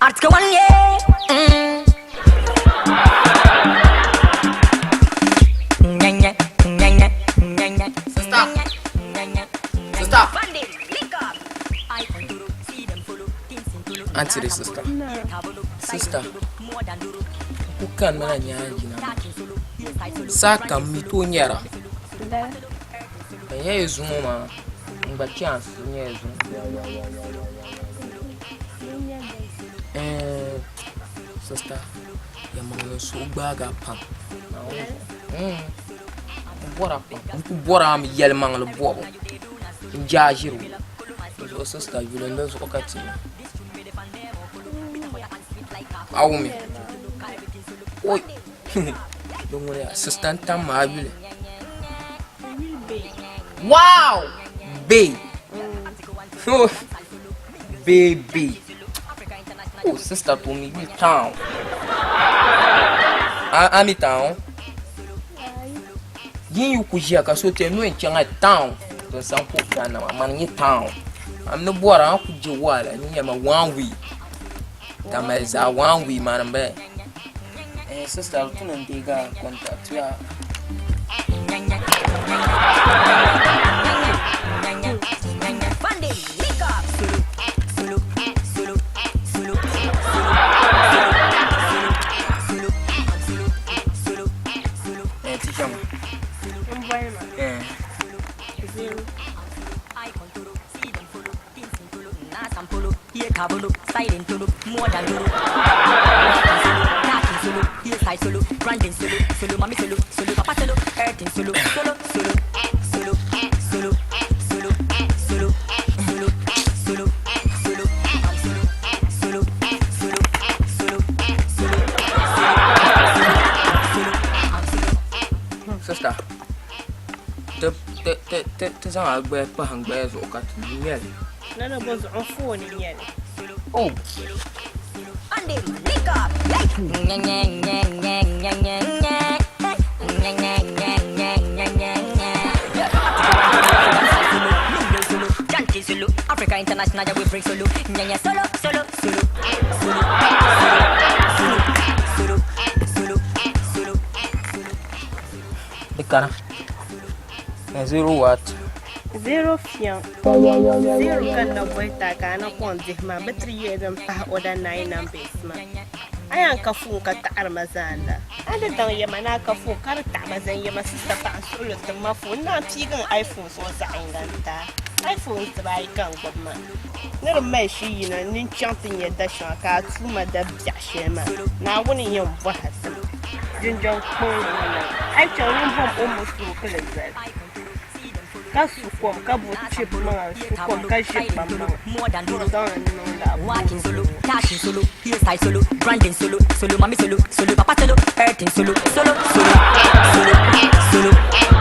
Article 1, yeah. Sister. Sister. Auntie sister. Sister. Ku kan mana nyaangi na. Sa kam mi to nyɛra. Ka nyɛ zuŋɔ maa n gba chance nyɛ zuŋɔ. Eh, sister, yɛlimaŋli n suhu gbaagi a pam. N bɔra pam. N ku bɔra mi yɛlimaŋli bɔbu. N jaai ʒiri o. Di zuɣu sister yuli n di zuɣu ka ti mi. A wumi? Oi! Di ŋuni ya sister n tam ma a yuli. Wow! Babe! Oh, baby! Oh, sister to mi yuli town. A mi town? Yin yi ku ʒiya ka so ti yɛn no yɛn chaŋ a town din san ku ka nama mani nyɛ town. Am ni bɔra a ku je wahala ni yɛma one week. Tamale zaa one week mani n bala. Eh, sister, tuni n deegi a contact ya. Eh, teacher ma. Eh. Sister, ti zaŋ a gbaya pahi n gbaya zuɣu ka ti ŋmɛli. Lala bɔ zuɣu n fooni n nyɛli. Oh. Africa International, yeah, we bring solo. Nya solo, solo, solo, solo, solo, solo, solo, solo, solo. Di kana. Zero what? Zero fiɛŋ. Zero ka n na boli ti a ka a na kɔŋ dihi ma bɛ tiri yɛli din pahi other nine numbers maa. A yɛn ka foon ka taɣiri ma zaanda. A ni daŋ yɛma ni a ka foon ka di taɣi ma zaŋ yɛma sista paɣa n suɣili tim ma foon n naan piigi n iPhone zuɣu zaɣ yinga n ti a. iPhone dibaayi ka n gbubi maa. Ni di mali shi yina ni n chaŋ ti nya da shɛŋa ka a tuui ma da biɛɣu shɛli maa, Naawuni n yɛn bɔhi a tim. Jinjɛm kpuŋli ŋɔ na, a yi chaŋ ni m bom o motoro pili zali, ka su kom ka bo chip maŋa n-su kom ka ʒi kpam maŋa ka o zaŋ li niŋ lala Walking solo, talking solo, hairstyle solo, branding solo, solo mommy solo, solo papa solo, everything solo, solo, solo, solo, solo.